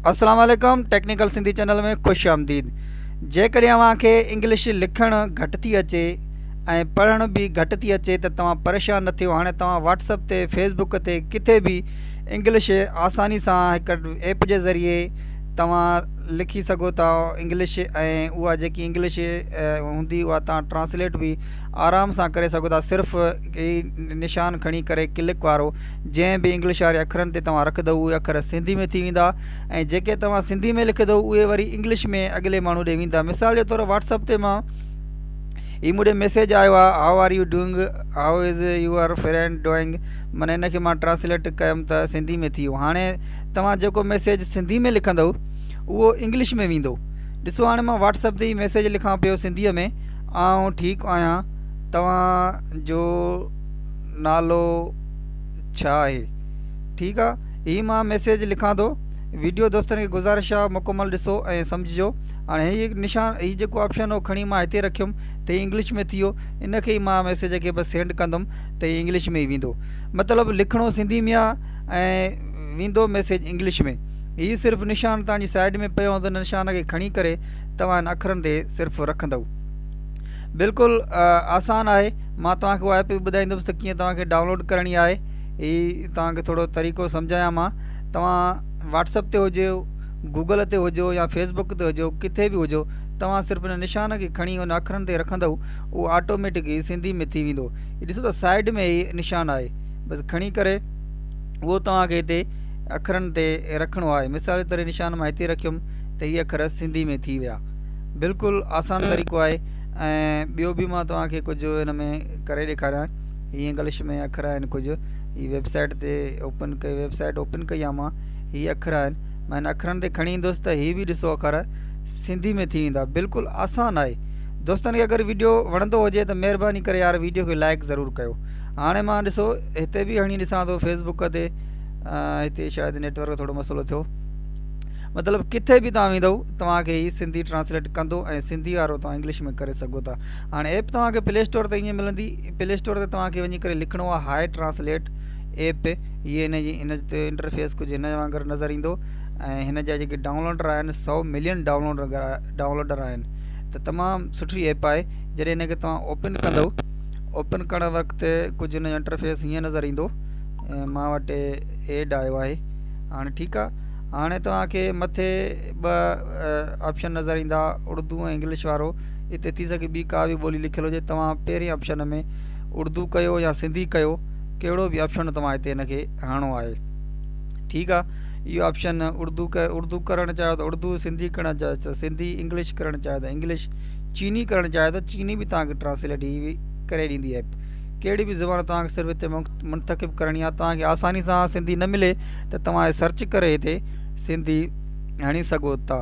السلام عليڪم technical Sindhi channel ۾ خوش آمديد جيڪڏهن اوهان کي انگلش لکڻ گهٽ ٿي اچي ۽ پڙهڻ به گهٽ ٿي اچي ته توهان پريشان نه ٿيو هاڻي توهان واٽس اپ تي فيس بڪ تي ڪٿي به انگلش آساني سان هڪ ايپ جي ذريعي توهان لکي سگهو ٿا انگلش ۽ اها جيڪي انگلش هوندي اها توهان ٽرانسليٽ به آرام سان ڪري سگهو ٿا صرف هي نشان کڻي ڪري ڪلڪ وارو جنهن به انگلش واري اکرن تي توهان رکندو اهي اکر سنڌي ۾ ٿي ويندا ۽ جيڪي توهان سنڌي ۾ لکندو اهي وري انگلش ۾ اڳلي ماڻهو ڏي ويندا مثال جي طور واٽس اپ تي مان هي مون ڏي ميسيج آيو آهي how are you doing how is your friend doing معني ان کي مان ٽرانسليٽ ڪيم ته سنڌي ۾ ٿي ويو هاڻي توهان جيڪو ميسيج سنڌي ۾ لکندو اهو انگلش ۾ ويندو ڏسو هاڻي مان واٽس اپ تي هي ميسيج لکان پيو سنڌيء ۾ آئون ٺيڪ آهيان توهان جو نالو ڇا آهي ٺيڪ آ هي مان ميسيج لکان ٿو ويڊيو دوستن کي گذارش آ مڪمل ڏسو ۽ سمجهجو هاڻي هي نشان هي جيڪو آپشن هو کڻي مان هتي رکيم ته هي انگلش ۾ ٿي ويو ان کي ئي مان ميسيج کي بس سينڊ ڪندم ته هي انگلش ۾ ئي ويندو مطلب لکڻو سنڌي ۾ آ ۽ ويندو ميسيج انگلش ۾ هي صرف نشان توهان جي سائيڊ ۾ پيو هوندو نشان کي کڻي ڪري توهان ان اکرن تي صرف رکندو بلڪل آسان آهي مان توهان کي اها ايپ به ٻڌائيندس ته ڪيئن توهان کي ڊائونلوڊ ڪرڻي آهي هي توهان کي ٿورو طريقو سمجهايان مان توهان واٽس اپ تي هجو گوگل تي هجو يا فيس بڪ تي هجو ڪٿي به هجو توهان صرف ان نشان کي کڻي ان اکرن تي رکندو اهو آٽوميٽڪ هي سنڌي ۾ ٿي ويندو هي ڏسو ته سائيڊ ۾ هي نشان آهي بس کڻي ڪري اهو توهان کي هتي اکرن تي رکڻو آهي مثال جي طور نشان مان هتي رکيم ته هي اکر سنڌي ۾ ٿي ويا بلڪل آسان طريقو آهي ۽ ٻيو به مان توهان کي ڪجهه هن ۾ ڪري ڏيکاريان هي انگلش ۾ اکر آهن ڪجهه هي ويب سائيٽ تي اوپن ڪئي ويب سائيٽ اوپن ڪئي آهي مان هي اکر آهن مان هن اکرن تي کڻي ايندس ته هي به ڏسو اکر سنڌي ۾ ٿي ويندا بلڪل آسان آهي دوستن کي اگر ويڊيو وڻندو هجي ته مهرباني ڪري يار ويڊيو کي لائڪ ضرور ڪيو هاڻي مان ڏسو هتي به هڻي ڏسان ٿو فيسبوڪ تي هتي شايد نيٽورڪ ٿورو مسئلو ٿيو مطلب ڪٿي به توهان ويندو توهان کي هي سنڌي ٽرانسليٽ ڪندو ۽ سنڌي وارو توهان انگلش ۾ ڪري سگهو ٿا هاڻي ايپ توهان کي پلي اسٽور تي ائين ملندي پلي اسٽور تي توهان کي وڃي ڪري لکڻو آهي هاء ٽرانسليٽ ايپ هي هن جي هن تي انٽرفيس ڪجهه هن وانگر نظر ايندو ۽ هن جا جيڪي ڊائونلوڊر آهن سو ملين ڊائونلوڊر ڊائونلوڊر آهن ته تمام سٺي ايپ آهي جڏهن هن کي توهان اوپن ڪندو اوپن ڪرڻ وقت ڪجهه هن جو انٽرفيس هيئن نظر ايندو مان وٽ ايڊ آيو آهي هاڻي ٺيڪ آ هاڻي توهان کي مٿي ٻه آپشن نظر ايندا اردو ۽ انگلش وارو اتي ٿي سگهي ٻي ڪا به ٻولي لکيل هجي توهان پهرين آپشن ۾ اردو ڪيو يا سنڌي ڪيو ڪهڙو به آپشن توهان هتي هن کي هڻڻو آهي ٺيڪ آ اهو آپشن اردو اردو ڪرڻ چاهيو ته اردو سنڌي ڪرڻ چاهيو ته سنڌي انگلش ڪرڻ چاهيو ته انگلش چيني ڪرڻ چاهيو ته چيني به توهان کي ٽرانسليٽ هي ڪري ڏيندي ايپ ڪهڙي به زبان توهان کي صرف هتي منتخب ڪرڻي آهي توهان کي آساني سان سنڌي نه ملي ته توهان سرچ ڪري هتي سنڌي هڻي سگهو ٿا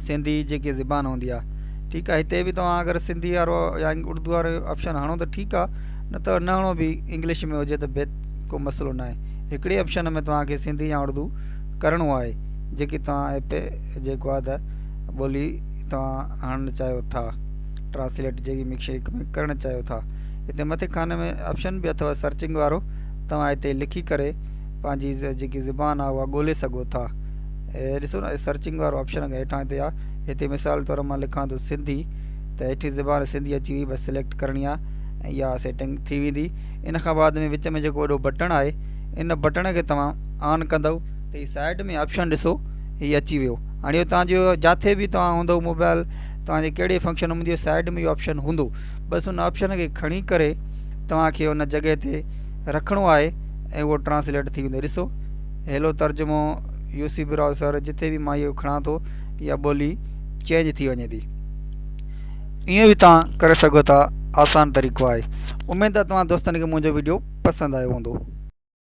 سنڌي جيڪي زبان هوندي آهي ٺيڪ آهي هتي به توهان اگر سنڌي وارو يا اردو وارو آپشن هڻو ته ٺيڪ آهي نه ته نه هڻو به انگلش ۾ هجي ته به ڪو مسئلو نه آهي هڪڙي آپشن ۾ توهان کي سنڌي يا اردو ڪرڻو آهي جيڪي توهان ايپ جيڪو آهي ته ٻولي توهان هڻڻ چاهيو ٿا ٽرانسليٽ جيڪي مڪشيڪ ۾ ڪرڻ چاهيو ٿا هتي مٿي خاني ۾ آپشن به اٿو سرچنگ وارو توهان هتي لکي ڪري پنهنجي جيڪي زبان آهي اها ڳولي سگهو ٿا ڏسو نه سرچنگ وارو آپشن هيٺان هتي آهي هتي مثال طور مان لکان ٿو سنڌي ته هيٺي زبان سنڌي اچي وئي بس سليڪٽ ڪرڻي آهي ۽ اها سيٽنگ ٿي ويندي ان کان بعد ۾ وچ ۾ جيڪو وڏو بٽڻ آهي ان بٽڻ کي توهان آن ڪندو ته هي سائيڊ ۾ آپشن ڏسو هي اچي ويو هاڻي اهو توهان جو جاٿي به توهان هوندو موبائل توهان جي ڪهڙي فنڪشن هوندي سائيڊ ۾ اهو آپشن هوندو بس ان آپشن کي کڻي ڪري توهان کي ان جڳهه تي رکڻو آهي ۽ اهو ٽرانسليٽ ٿي ويندو ڏسو هيلو ترجمو يو سي براؤزر جتي به مان اهو کڻان ٿو اها ٻولي چينج ٿي وڃي ٿي ائين به توهان ڪري سگهو ٿا آسان طريقو آهي اميد آهي توهان دوستن کي منهنجو ويڊيو پسند آيو هوندو.